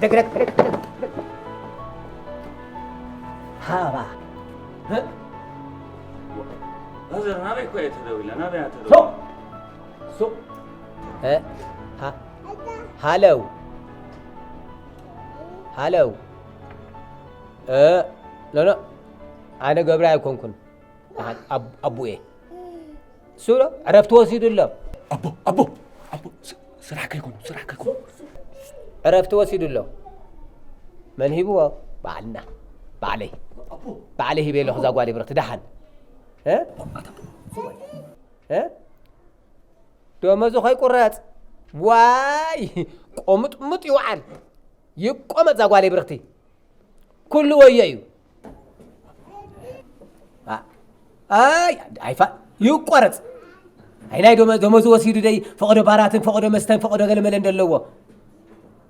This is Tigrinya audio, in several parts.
ደግ፣ ደግ፣ ደግ፣ ደግ፣ ደግ። ሃባ። እ? እዛ ናበይ እኮ እየ ተደዊላ? ናበይ እያ ሱቕ! ተደዊላ? ሱቕ! እ? ሃ-፣ ሃለው። ሃለው። እ፣ ኖ፣ ኖ። ኣነ ገብረ ኣይኮንኩን። ደሓን ኣብ-፣ ኣቡኤ። እሱ ዶ ዕረፍቲ ወሲዱ ኣሎ። ኣቦ፣ ኣቦ፣ ኣቦ፣ ስ-፣ ስራሕ ከይኮኑ፣ ስራሕ ከይኮኑ። ዕረፍቲ ወሲዱ ኣሎ። መን ሂብዎ? ባዕልና። ባዕለይ። ባዕለይ ሂበ ኣለኹ እዛ ጓል ብርኽቲ። ደሓን። እ? እ? ደመዙ ከይቁረጽ። ዋይ! ቆምጥምጥ ይውዓል። ይቆመጥ እዛ ጓል ብርኽቲ። ኩሉ ወዮ እዩ። ኣ-፣ ኣይ፣ ኣይፋ-፣ ይቆረጽ። ኣይ፣ ናይ ደመ-፣ ደመዙ ወሲዱ ደይ፣ ፈቐዶ ባራትን፣ ፈቐዶ መስተን፣ ፈቐዶ ገለመለን ደለዎ።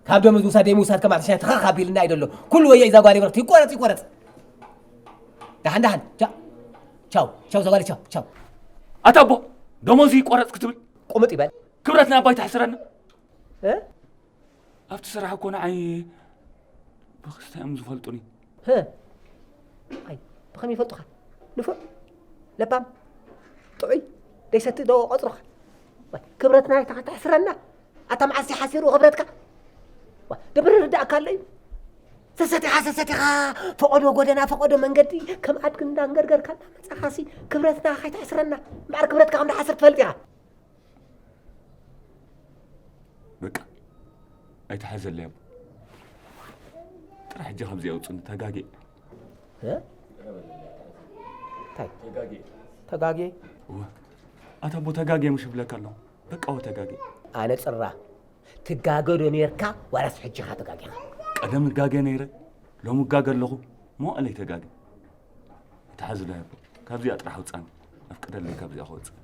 ካብ ደመዙ ውሳድ፣ ደይ ምውሳድ ከማዕ ተሻ-፣ ተኸኽ ኣቢልና እዩ ደሎ። ኩሉ ወዮ እዩ እዛ ጓል ብርኽቲ። ይቆረጽ፣ ይቆረጽ። ደሓን፣ ደሓን። ቻው፣ ቻው፣ ቻው፣ እዛ ጓል ቻው፣ ቻው። ኣታ ኣቦ፣ ደመዙ ይቆረጽ ክትብል? ቁምጥ ይበል። ክብረትና ኣባይ ተሕስረና። እ? ኣብቲ ስራሕ እኮ ንዓይ ብክስታይ እዮም ዝፈልጡኒ። ህ! ኣይ፣ ብኸመይ ይፈልጡኻ? ንፉዕ፣ ለባም፣ ጥዑይ፣ ደይሰቲ ዶ ቆጽሩኻ? ዋይ፣ ክብረትና ኣይታ-፣ ተሕስረና። ኣታ መዓስ ሓሲሩ ክብረትካ? ዋይ፣ ደብሪ ርዳእካ ኣሎ እዩ። ሰሰቲኻ፣ ሰሰቲኻ፣ ፈቐዶ ጎደና፣ ፈቐዶ መንገዲ፣ ከም ኣድጊ እንዳንገርገርካ እንዳመጻኻሲ፣ ክብረትና ከይተሕስረና። እምበኣር ክብረትካ ከም ዝሓስር ትፈልጥ ኢኻ። በቃ ኣይትሓዘለይ ኣቦ። ጥራሕ ሕጂ ካብዚ ኣውፅኒ፣ ተጋግየ። እ? እንታይ? ተጋግየ። እወ። ኣታ ኣቦ ተጋግየ ምሽ እብለካ ኣለኹ። በቃ ወ ተጋግየ። ኣነ ፅራ ትጋገ ዶ ነርካ ዋላስ ሕጂ ኢኻ ተጋጊኻ? ቀደም እጋገ ነይረ፣ ሎሚ እጋገ ኣለኹ። መዋእለይ ተጋግየ። ኣይትሓዘለይ ኣቦ። ካብዚኣ ጥራሕ ኣውፃኒ። ኣፍቅደለይ ካብዚኣ ክወፅእ።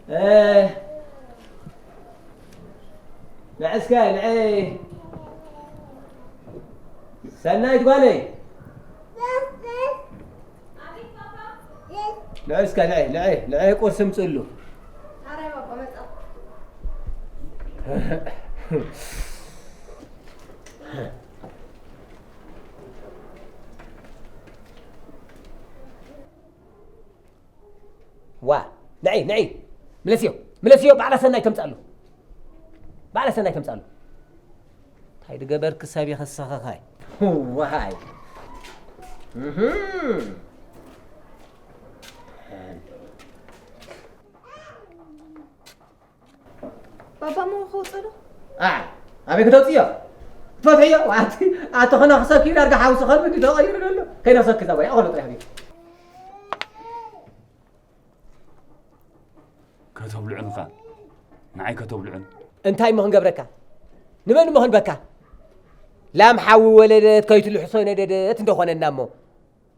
እ፣ ንዒ እስከ፣ ንዒ። ሰናይት ጓለይ። ንዒ እስከ፣ ንዒ፣ ንዒ፣ ንዒ ቁርሲ ምፅእሉ። ዋ፣ ንዒ፣ ንዒ። ምለስዮ፣ ምለስዮ፣ ባዕላ ሰናይ ተምፅኣሉ። ባዕላ ሰናይ ተምፅኣሉ። እንታይ ድገበርክ ሰብ ይኸሰኸኻይ? ዋይ። እህም። ባባ እሞ ከውፅእ ዶ? ኣይ፣ ኣበይ ክተውፅዮ? ትፈትሕዮ? ኣቲ፣ ኣቲ ክነኽሰኪ ዳርጋ ሓውሲ ከልቢ እንዲ ተቐይሩ ዘሎ። ከይነኽሰኪ እዛ ጓል፣ ኣኸሎ ጥራሕ ቤት። ከተብልዑኒ ኸኣ ንዓይ ከተብልዑኒ። እንታይ እሞ ክንገብረካ? ንመን እሞ ክንበካ? ላም ሓዊ ወለደት ከይትልሕሶ ነደደት እንደኾነና እሞ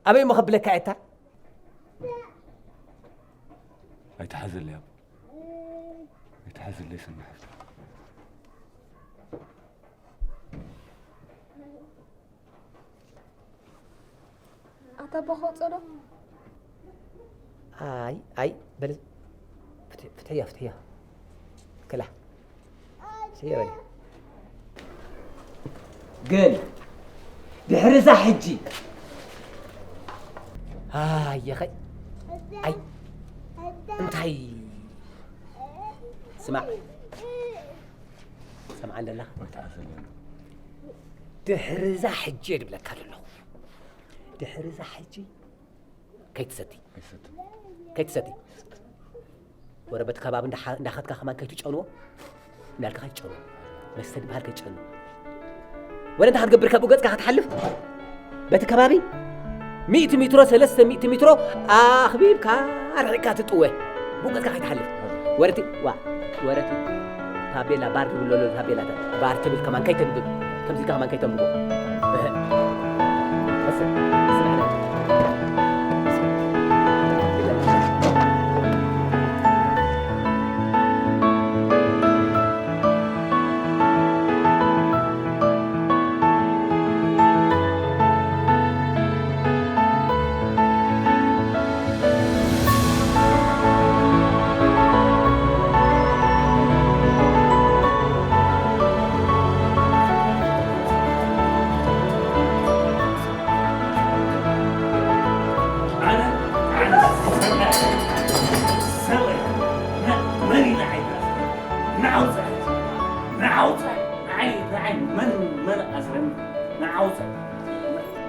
ኣበይ እሞ ከብለካ እታ? ኣይትሓዘለይ ኣቦ። ኣይትሓዘለይ ሰናይ ሓፍተይ። ኣታ ኣቦ ከውፅእ ዶ? ኣይ፣ ኣይ፣ በል። ፍት-፣ ፍትሕዮ፣ ፍትሕዮ። ክላ። ፍትሕዮ በል። ግን ድሕሪ እዛ ሕጂ፣ ኣየኸይ፣ ኣይ፣ እንታይ? ስማዕ። ሰምዓ እንደላ። ድሕሪ እዛ ሕጂ እየ ድብለካ ዘለኹ። ድሕሪ እዛ ሕጂ ከይትሰቲ። ከይትሰቲ። ወረ በቲ ከባቢ እንዳሓ-፣ እንዳኸድካ ከማን ከይትጨንዎ። እንዳልካ ከይትጨንዎ። መስተ ዝበሃል ከይትጨንዎ። ወረ እንታይ ክትገብር ካብኡ ገጽካ ክትሓልፍ? በቲ ከባቢ ሚእቲ ሜትሮ፣ ሰለስተ ሚእቲ ሜትሮ ኣኽቢብካ ኣርሒቕካ ትጥወ። ብኡ ገጽካ ከይትሓልፍ። ወረቲ፣ ዋ፣ ወረቲ ታቤላ ባር ዝብሎ ዘሎ ታቤላ ባር ትብል ከማን ከይተንብብ። ከምዚ ኢልካ ከማን ከይተንብቦ። እህ። ንዓውፀ ንዓውፀ ንዓይ ንዓይ መን መን ኣስረኒ ንዓውፀ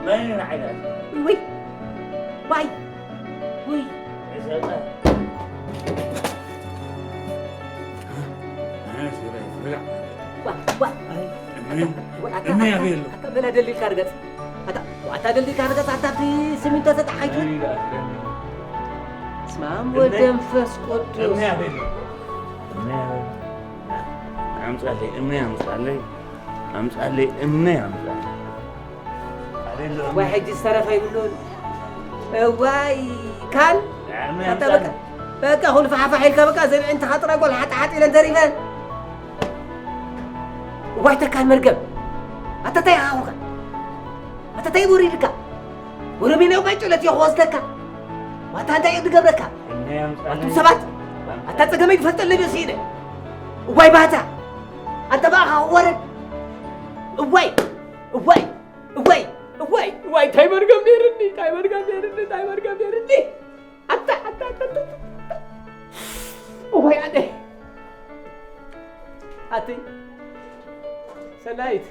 መን ንዓይ ዳኣ ውይ ዋይ ውይ ዕዘጠ ዋ ዋ እመይ ኣበይ ኣሎ? ኣታ በላ ደልዲልካ ርገጽ ኣታ ኣታ ደልዲልካ ርገጽ ኣታ ኣብቲ ሲሚንቶ ተጣሓይቱ ስማም ወደንፈስ ቅዱስ ኣምጻለይ እምኒ ኣምጻለይ ኣምጻለይ እምኒ ኣምጻለይ ወይ ሕጂ ዝተረፈ ይብሉን እዋይ ካን ኣታ በቃ በቃ ኩሉ ፋሓፋሕ ኢልካ በቃ ዘን ዕንትኻ ጥራይ ጎል ሓጣሓጥ ኢለን ተሪፈን እዋይ ተካል መርገም ኣታ እንታይ ይሃኹካ ኣታ እንታይ ወሪድካ ወረቤናዊ ባይ ጭለት እዮ ክወስደካ ዋታ እንታይ እዩ ዝገብረካ ኣቱም ሰባት ኣታ ጸገመይ ዝፈልጠለይ በሲ ኢለ እዋይ ባህታ ኣንተ ብኣኻ ክወረድ እዋይ እዋይ እዋይ እዋይ እዋይ እንታይ መርገም ነይርኒ እንታይ መርገም ነይርኒ እንታይ መርገም ነይርኒ ኣታ ኣታ ኣታ ኣታ እዋይ ኣደ ኣቲ ሰናይት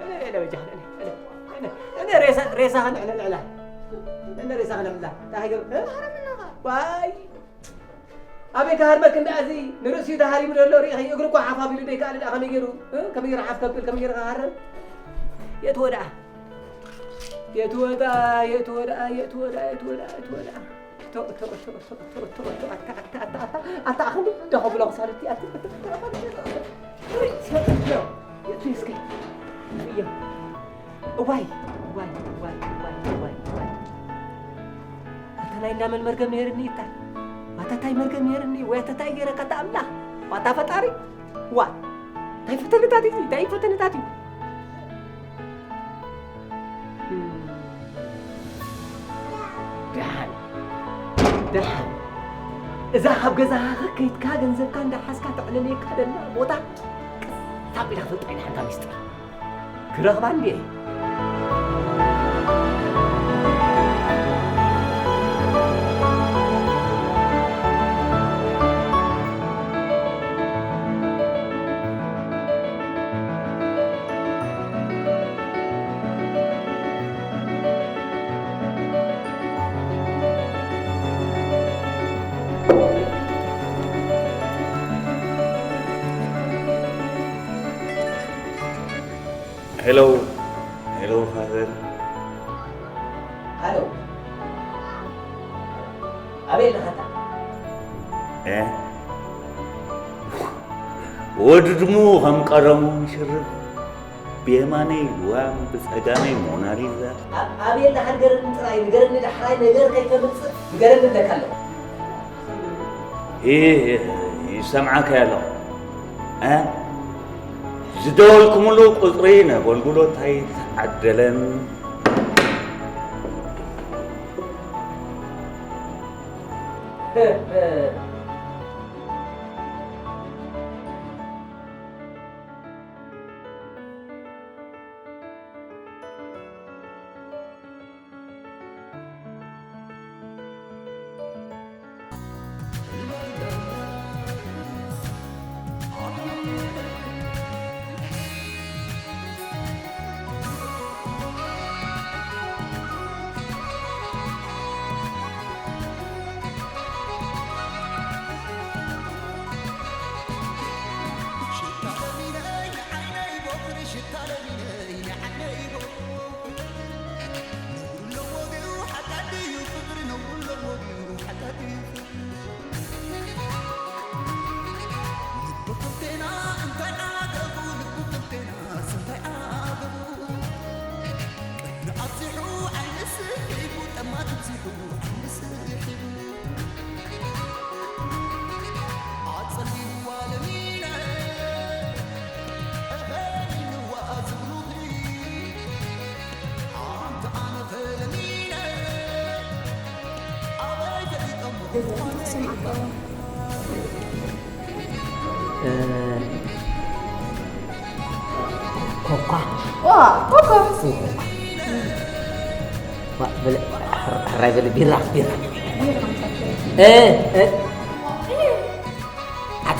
እለ እለ በጃ እለ እለ እለ እለ ሬሳ ሬሳ ከን እለ እለ እለ ሬሳ ከን እለ እንታይ ገብ ዋይ ኣበይ ክሃርመክ እንዳ እዚ ንርእሲኡ ተሃሪሙ ዘሎ ርኢኺ እግሩ እኳ ሓፍ ኣቢሉ ደይከኣለ ደኣ ከመይ ገይሩ እ? ከመይ ገይሩ ሓፍ ከብል ከመይ ገይሩ ክሃርም የትወ ደኣ የትወ ደኣ የትወ ደኣ የትወ ደኣ የትወ ደኣ የትወ ደኣ ቶ ቶ ቶ ቶ ቶ ቶ ኣታ ኣታ ኣታ ኣታ ኣታ ኣኽንዲ ደኸብሎ ክሳለቲ ኣቲ እስከ እዮ እዋይ እዋይ እዋይ እዋይ እዋይ እዋይ ኣታ ናይ እንዳመን መርገም ነይርኒ እታ ኣታ ታይ መርገም ነይርኒ ወይ ኣታ ታይ ገይረካ ኣታ ኣምላኽ ዋታ ፈጣሪ ዋ ታይ ፈተነታት እዩ ታይ ፈተነታት እዩ ደሓን ደሓን እዛ ካብ ገዛኻ ከይትካ ገንዘብካ እንዳሓዝካ ተዕለለየካ ደላ ቦታ ቅሳብ ኢላ ክፈልጣ ኢና ሓንታ ሚስጥር ክረኽባ እንድየ ሄሎ ሄሎ ፋዘር ሃሎ ኣበይ ኣለኻታ እ ወዲ ድሙ ከም ቀደሙ ይሽርብ ብየማነይ ልዋም ብጸጋመይ ሞናሊዛ ኣበይ ኣለኻ ንገረኒ ጥራይ ንገረኒ ዳሕራይ ነገር ከይተምጽእ ንገረኒ እብለካ ኣለኹ ይሰምዓካ ኣለኹ ዝደወልኩምሉ ቁፅሪ ነገልግሎት ኣይተዓደለን ኮኳ ዋ ኮኳ ሕራይ በለ ቢራ ቢራ ኣቲ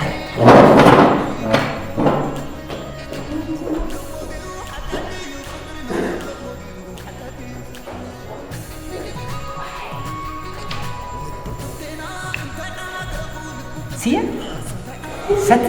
ስየ ሰቲ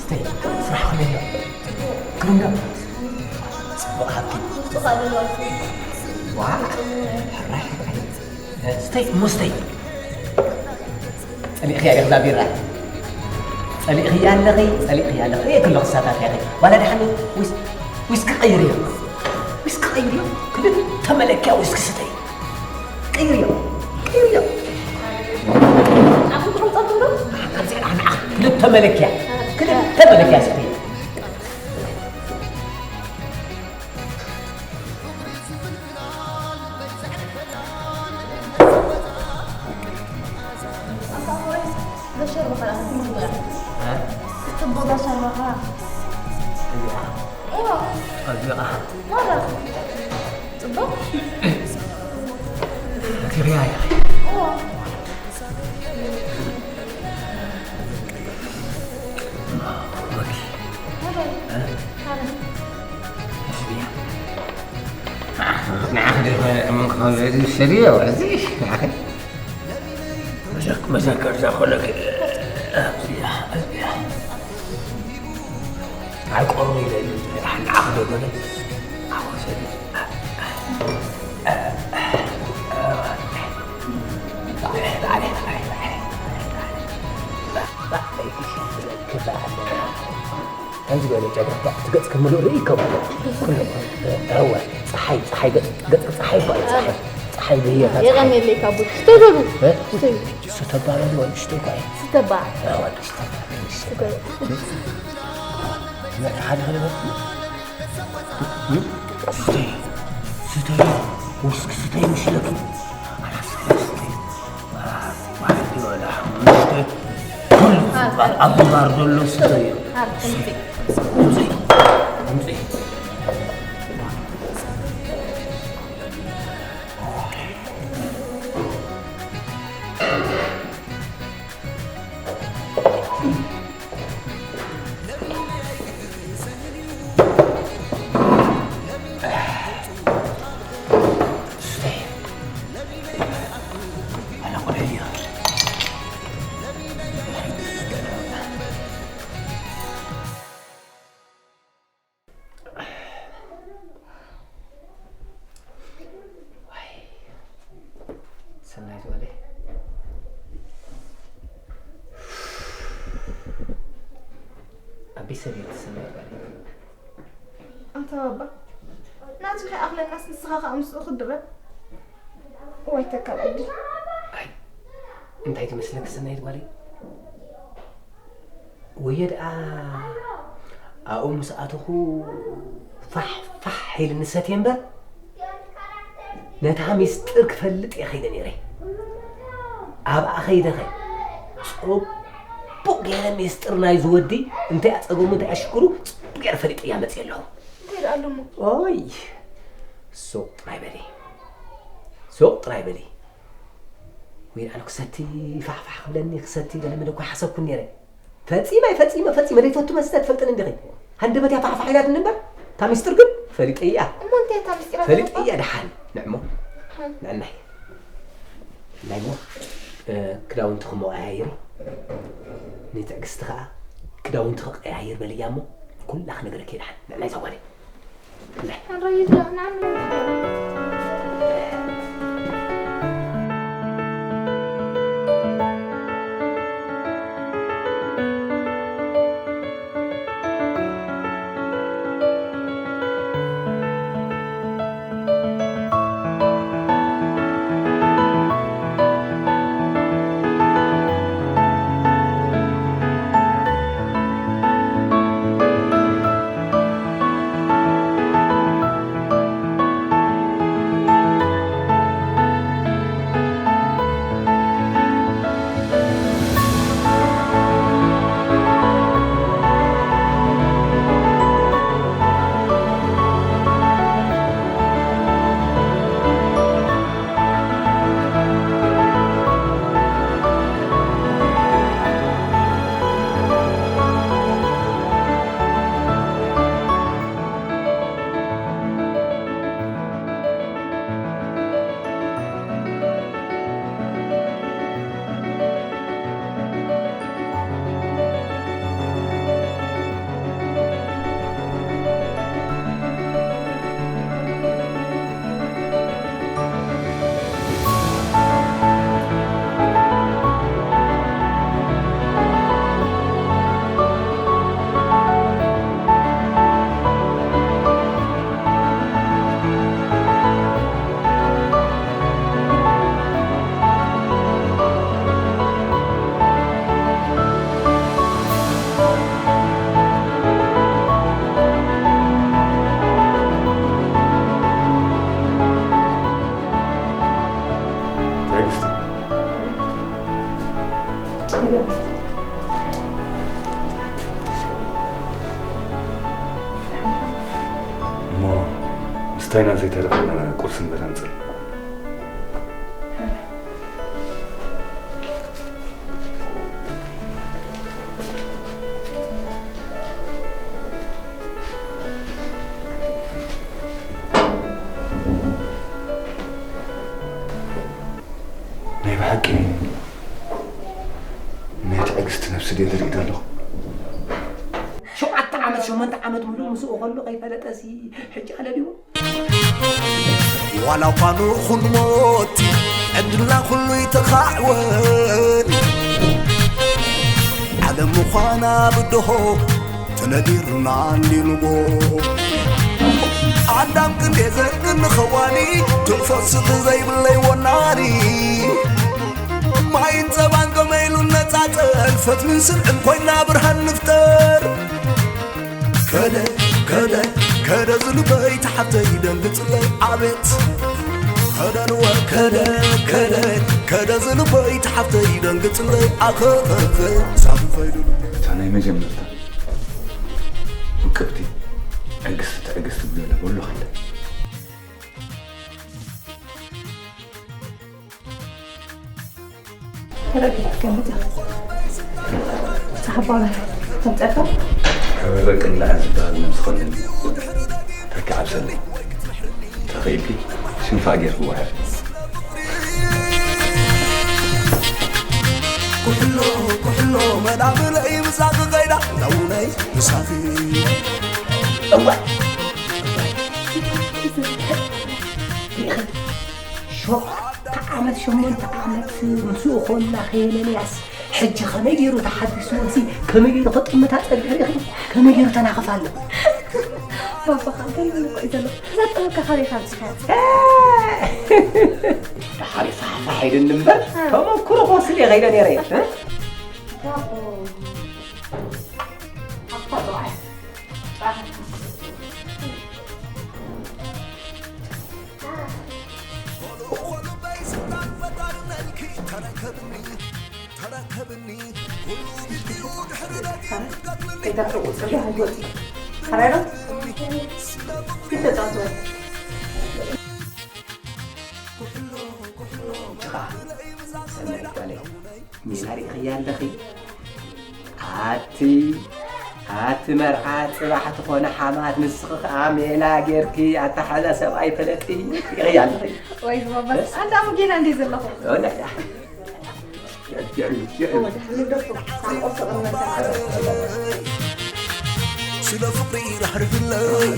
ስተይ፣ ስራሕ ከመይ ኣሎ? ግሩም ዶ? ጽቡቕ ሃብቲ። ጽቡቕ ኣለዋልኩ። ዋ፣ ሕራይ፣ ሕራይ። ስተይ፣ እሞ ስተይ። ጸሊእኽያ ዲኺ እዛ ቢራ? ጸሊእኽያ ኣለኺ፣ ጸሊእኽያ ኣለኺ። እየ ከለኹ ክሳታፍ እያ። ዋላ ደሓን ዊስ-፣ ዊስኪ ቀይርዮ። ዊስኪ ቀይርዮ። ክልተ መለኪያ ዊስኪ ስተይ። ቀይርዮ። ቀይርዮ። ኣኹም ትፈልጦም ዶ? ከምዚ ንዓ ክልተ መለኪያ፣ ክልተ መለኪያ ስተይ። ኣንታ ፎሬስ፣ በሸር በኸራ ክትምጉያ። እ? ክትቦ በሸር በኸራ። እዚኣ? እዋ። እዚኣ? ዋላ። ጽቡቕ? እቲኽያ ኢኺ። እዋ። ኦኬ። ዋላ። እ? ዋላ። ንዓኺ ዶ ይኾነ እምንካ ከም ዘርኢ ዝውሰድዮ፣ እዚ ንዓኺ መዘክ-፣ መዘከርታ ኮለክ፣ ኣብዚኣ፣ ኣብዚኣ። ኣይቆርቡ ኢለ እዩ፣ ንዓኺ ዶ ይኾነ? ኣወሰድ። ከምዚ በለ ጨጉራ፣ እቲ ገጽ ክምልኡ ርኢ ይከብዶ። ኩሉ፣ እወ፣ ጸሓይ፣ ጸሓይ፣ ገጽ፣ ገጽ ጸሓይ ይባላል፣ ጸሓይ። ጸሓይ ብህየታ ጸሓይ። የቐንየለይ ካብ ቡን። ስተይ በሉ። እ? ስተይ። ስተባ በሉ፣ ወዲ ስተይ እኳ እየ። ስተባ። እወ፣ ወዲ ስተባ። ስተይ። መታሓዚ ኸደ በሉ። እ? ስተይ። ስተይ። ውስኪ ስተይ ምሽለኪ። ኣብ ግንባር ዘሎ ስቶ እዩ። ኣቢ ሰበይቲ ሰናይ ጓል እያ። ኣታ ባባ፣ ናቱ ከይኣኽለናስ ንስኻ ከኣ ምስኡ ክትድረብ? እዋይ ተካል ዕድል። ኣይ፣ እንታይ ትመስለኪ ሰናይት ጓለይ? ወየ ደኣ ኣብኡ ምስ ኣተኹ ፋሕ ፋሕ ኢልኒ ሰትየ እምበር፣ ነታ ሚስጥር ክፈልጥ እየ ከይደ ነይረ። ኣብኣ ከይደኸ ጽቡቕ ገይረ ሚስጥር ናይዚ ወዲ እንታይ ኣጸገሙ እንታይ ኣሽግሩ ጽቡቕ ገይረ ፈሊጠያ መጽየ ኣለኹ። እንታይ ደኣ ኣሎ እሞ? ኦይ፣ ሱቕ ጥራይ በሊ። ሱቕ ጥራይ በሊ። ወይ ኣነ ክሰቲ ፋሕፋሕ ክብለኒ ክሰቲ ገለ መለ እኮ ሓሰብኩ ነይረ። ፈጺመ ፈጺመ ፈጺመ ዘይፈቱ መስተ ትፈልጥን እንዲኺ። ሃንደበት እያ ፋሕፋሕ ኢላትኒ እምበር እታ ሚስጥር ግን ፈሊጠያ። እሞ እንታይ እታ ሚስጢር ፈሊጠያ ኣለካ? ደሓን ንዕሞ። ሃ። ንዕናይ። ናይ እሞ፣ እ፣ ክዳውንቲ ክሞ ቀያይሪ። ንትዕግስቲ ከኣ ክዳውንቲ ክቀያይር በልያ እሞ ኩላ ክነግረኪ ደሓን። ንዕናይ ዘጓለይ። ትዕግስቲ። እሞ ምስታይና ዘይተረፈና ቁርሲ ንበላ ንጽል። ናይ ብሓቂ ናይ ትዕግስቲ ነብሲ ድየ ዝርኢ ዘለኹ? ሸውዓተ ዓመት፣ ሸሞንተ ዓመት ሙሉእ ምስኡ ከሎ ከይፈለጠሲ ሕጂ ኣለልዎ? ዋላ እኳ ንኹን ሞት ዕድልና ኩሉ ይተኻዕወን፣ ዓለም ምዃና ብድሆ ተነጊሩና እንዲንጎ። ኣዳም ክንዴ ዘርግን ንኸዋኒ፣ ትንፈስ ስቲ ዘይብለይ ወናኒ። ማይን ጸባን ከመይ ኢሉ ነጻጸል፣ ፈትልን ስልዕን ኮይና ብርሃን ንፍጠር። ከደ፣ ከደ፣ ከደ ዝልበይ ተሓፍተይ ደንግጽለይ ኣቤት። ከደ ንወ፣ ከደ፣ ከደ፣ ከደ ዝልበይ ተሓፍተይ ደንግጽለይ ኣኸኸኸ ሳብ ፈይዱ። እታ ናይ መጀመርታ ውቅብቲ ዕግስቲ ትዕግስቲ ብገለ በሎ ከደ። ተረዲእ ትገምት ኢኻ። ብዛዕባ ተምጸካ? ከበረ ቅላዕ ዝበሃል ነብሲ ኸለኒ። ተኪ ዓብሰኒ። ተኽኢልኪ ሽንፋ ጌርክዎ ሕር። ኩሕሎ፣ ኩሕሎ፣ መላምለይ ምሳኺ ኸይዳ፣ ዳውነይ ምሳኺ። እዋይ! ሸውዓተ ዓመት፣ ሸሞንተ ዓመት ምስኡ ኮላ ከየለለያስ፣ ሕጂ ከመይ ገይሩ ተሓዲሱ ወሲ ከመይ ገይሩ ክጥምታ ጸግዕ ርኢኺ ከመይ ገይሩ ተናኸፍ ኣሎ። ባባኻ እንታይ ይብል እኮ እዩ ዘሎ? እዛ ጥበብካ ካበይ ካብ ጽሓ? ተሓሪፋ ሓፋ ሓይልን እምበር ተመኩሮ ክወስድ እየ ከይደ ነይረ። እ? ሜላ ሪእኽያ ኣለኺ? ኣቲ፣ ኣቲ መርዓ ጽባሕ ትኾነ ሓማት፣ ንስኺ ከኣ ሜላ ጌርኪ ኣተሓዛ ሰብኣይ ፈለጢ ሪእኽያ ኣለኺ? ወይ ዝባባስ፣ ኣንዳ ኣሙ ጌና እንዴ ዘለኹ? ወላ፣ ስለ ፍቕሪ ራህርህለይ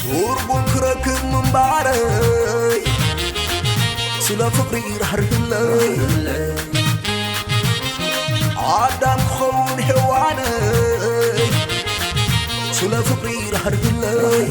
ትርጉም ክረክብ ምንባረይ ስለ ፍቕሪ ራህርህለይ ኣዳም ክኸውን ሄዋነይ ስለ ፍቕሪ ራህርህለይ